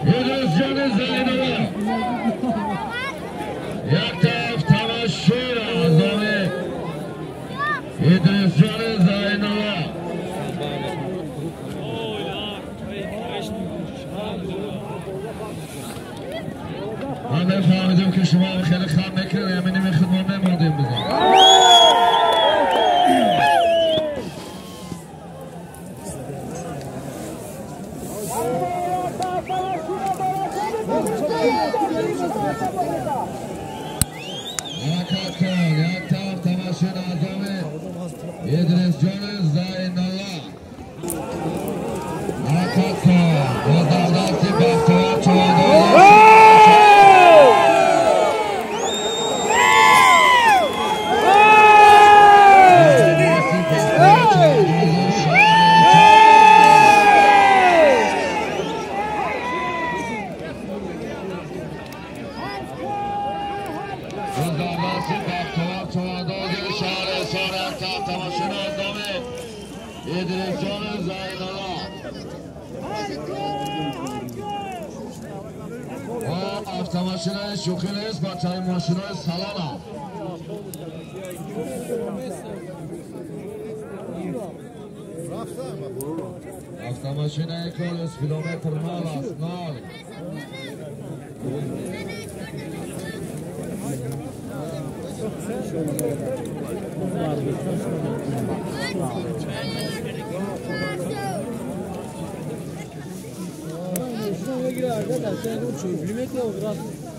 İdriscan Zeynallah. Як тараф тамашин аз номи İdriscan Zeynallah. ما نفهمیدیم که شما خیلی خم میکنید، همینی خود ما میموندیم بزن. حرکت کن. یک طرف تماشین از نام ادریس جان زینالله. حرکت کن. با دستی بختیار چوانداز. İdriscan Zeynallah. O avtomaşinای شوخی نیست، بچه ماشینای سالان هم. avtomaşinای کار اسپیدومتر نال است، نال.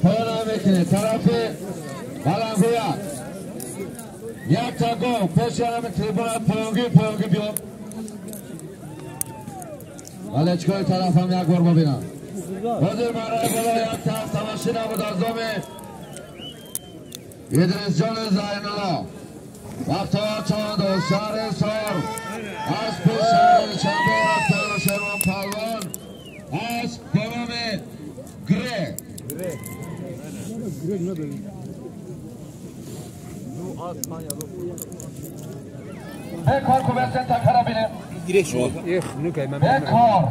پایان میکنه طرف بلنگویا. یک تا گو پیش همه تریبون پایانگی پایانگی بیام. بالچکای طرف هم یک بار ببینم. حاضر برای بالا یک طرف تماشی نبود از نام ادریس جان زینالله. وقتا چند و سر سار از پیش شهر شنبه رفتن شروان پهلوان از به نام گره. بکار کو بسن تا کرا بینه. بکار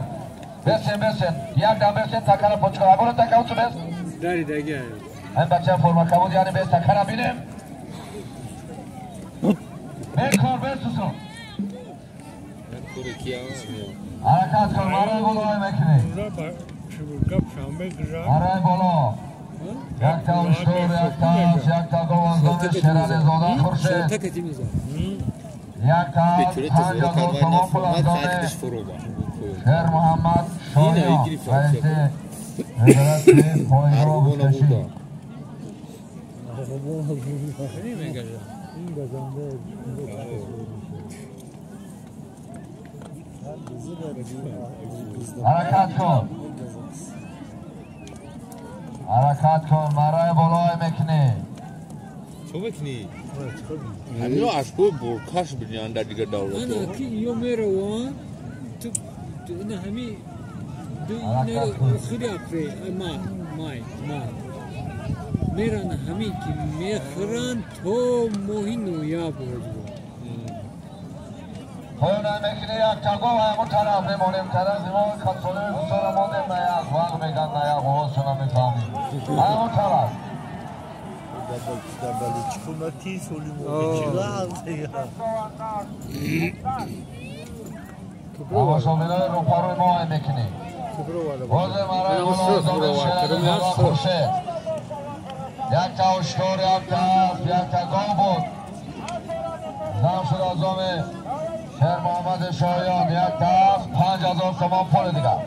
بسن بسن یک دم بسن تا کرا پچ کرا اگه تا کاوچ بس. داری دیگه. هم بچه فرما کبود یعنی بس تا کرا بینه. بکار بسوسو. حرکت کن برای بالا میکنی. برای بالا. یک تا اشتور، یک تا یک تا گوازدان شیرالی زاده خورشید. یک تا 5000 تومان پول از دام شیر محمد شایا رئیس وزارت پایگاه بودکشی. حرکت کن. حرکت کن برای بالای میکنی. چه میکنی؟ همینو از کو برکاش بینی در دیگه دولت. انا کی یو میرو تو نه همی دو اینا خیلی افری ما ما ما میرن همی که میخرن تو مهینو یا بود. پایان میکنی یک تگو همون طرف میمونیم طرف ما کنسوله بسیار ماندیم نه یک وقت میگن نه یک آوازشون هم میفهمیم همون طرف. تماشاگران روپاروی ما میکنی. باز مرای بالا شهر خورشید. یک تا اشتر، یک تا اسب، یک تا گاو بود. زم شد از دام شیر محمد شایان. یک تا اسب 5000 تومان پول دیگر.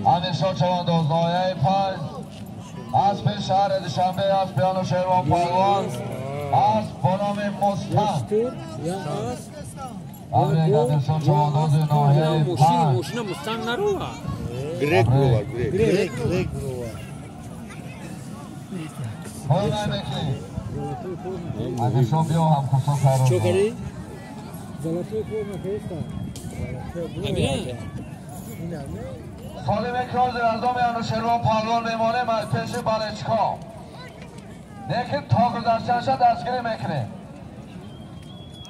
امیرشاه چوانداز ناحیه 5 اسب شهر دوشنبه اسب پیانو شیروان پهلوان اسب با نام مستن. امیرشاه چوانداز ناحیه 5. گرگ برو گرگ. امیرشاه بیا هم خصوص هر چه کردی؟ امیر سالم اکراز از دام انوشیروان پهلوان میمانه پیش بالچکا. لیکن تا گذشتنش دستگیری میکنه.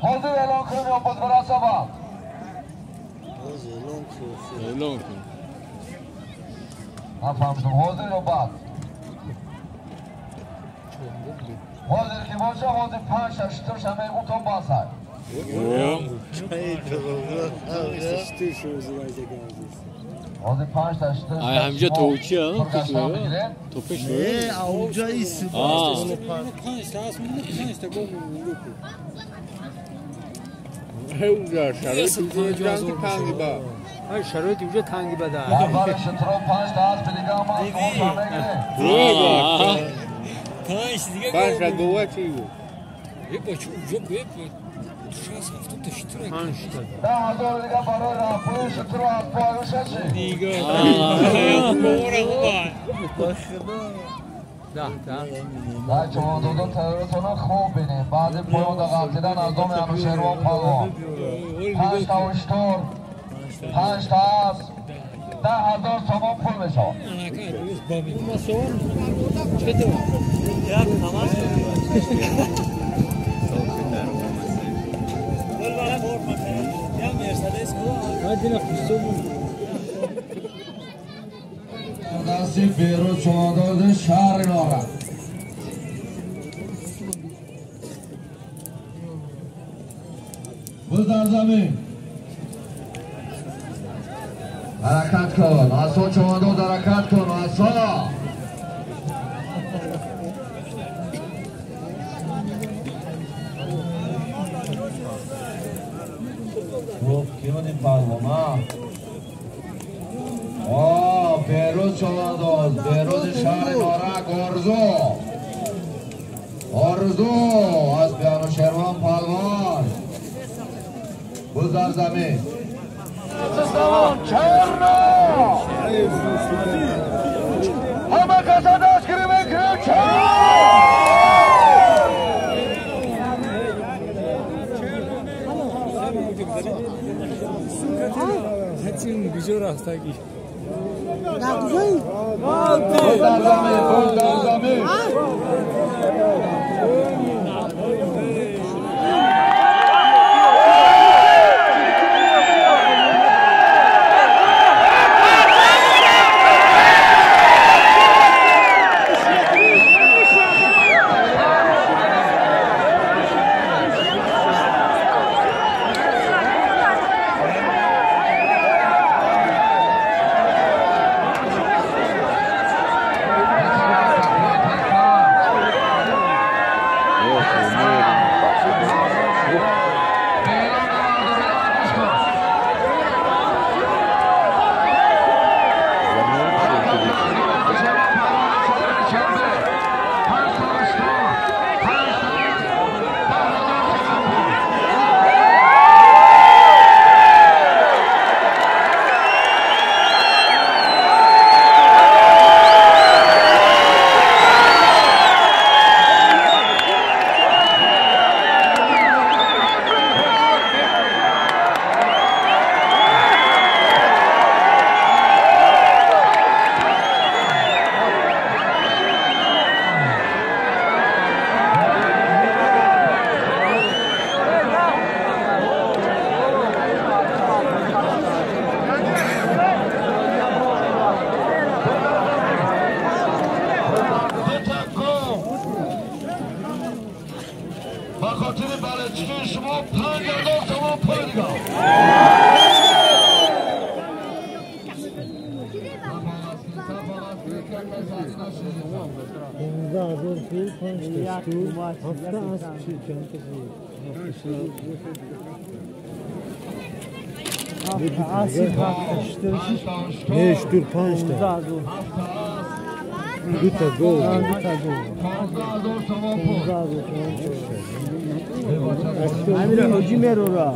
حاضر اعلان کنیم یا بود برسه بعد. اعلان کن. Нафаҳмидам, ҳозир ё баъд? Ҳозир ки боша, ҳозир 5-та шутурша мегум то басай. Ҳозир 5-та шутур. Ай ҳамҷа то учи, а? То пеш. Не, ауҷа ис. 5-та аст, 5-та гол мунду. Уҷа шароит уҷа танги ба. Ай шароит уҷа танги ба да. Бар шутуро 5-та аст, дига ма шумо мегиред. 5 дига. 5-та гова чи бу? Е бачу уҷа бе 6-7 шутур. 5-та. 10,000 дига барои рафтани шутуро аз поюша чи? Дига. Бора хуб. 10-та. Дай чувандозон тайёротонро хуб бинем. Баъди поёнда ғалтидан аз доми Анушервон палвон. 5-та уштур, 5-та асп, 10,000 сомон пул мешавад. Дасти Берӯз чувандози шаҳри Норак. Буз дар замин. Ҳаракат кун, асо чувандоз, ҳаракат кун, асо. Гуфт киёни палвона? О, Берӯз чувандоз, Берӯзи шаҳри Норак, Орзу. Орзу аз Анушервон палвон. Буз дар замин. Чарно! Ҳама каса дастгирӣ мекунем, чарно! Буз дар замин, буз дар замин. Ба хотири балечкии шумо 5000 сомон пул дигам. 15,000 пул, 5-та штур, 7-та асп, чанд та пул? Не, штур 5-та. 2-та гол. 15,000 сомон пул. Амир ҳоҷӣ мерора.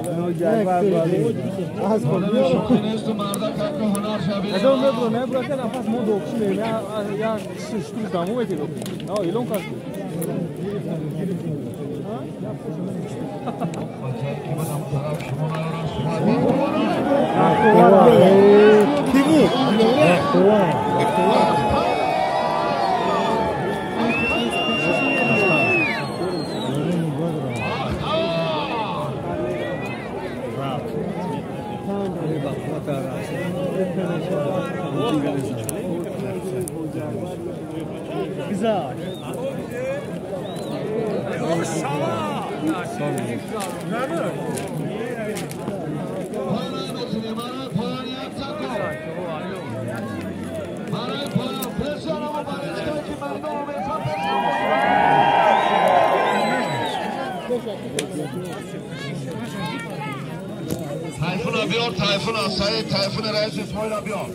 تایفون بیار، تایفون سعید، تایفون رئیس اسماعیل بیار.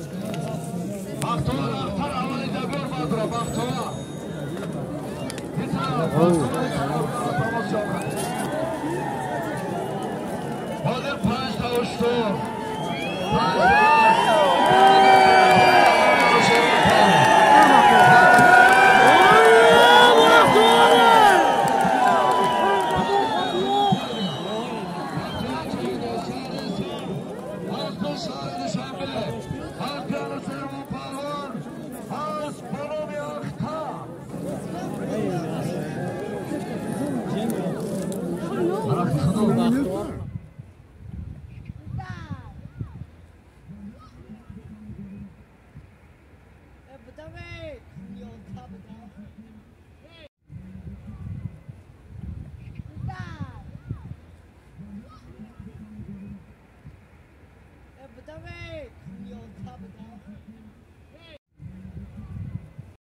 بختوار اختر اولی بیار بادرا بختوار. حاضر 5 تا اشتر.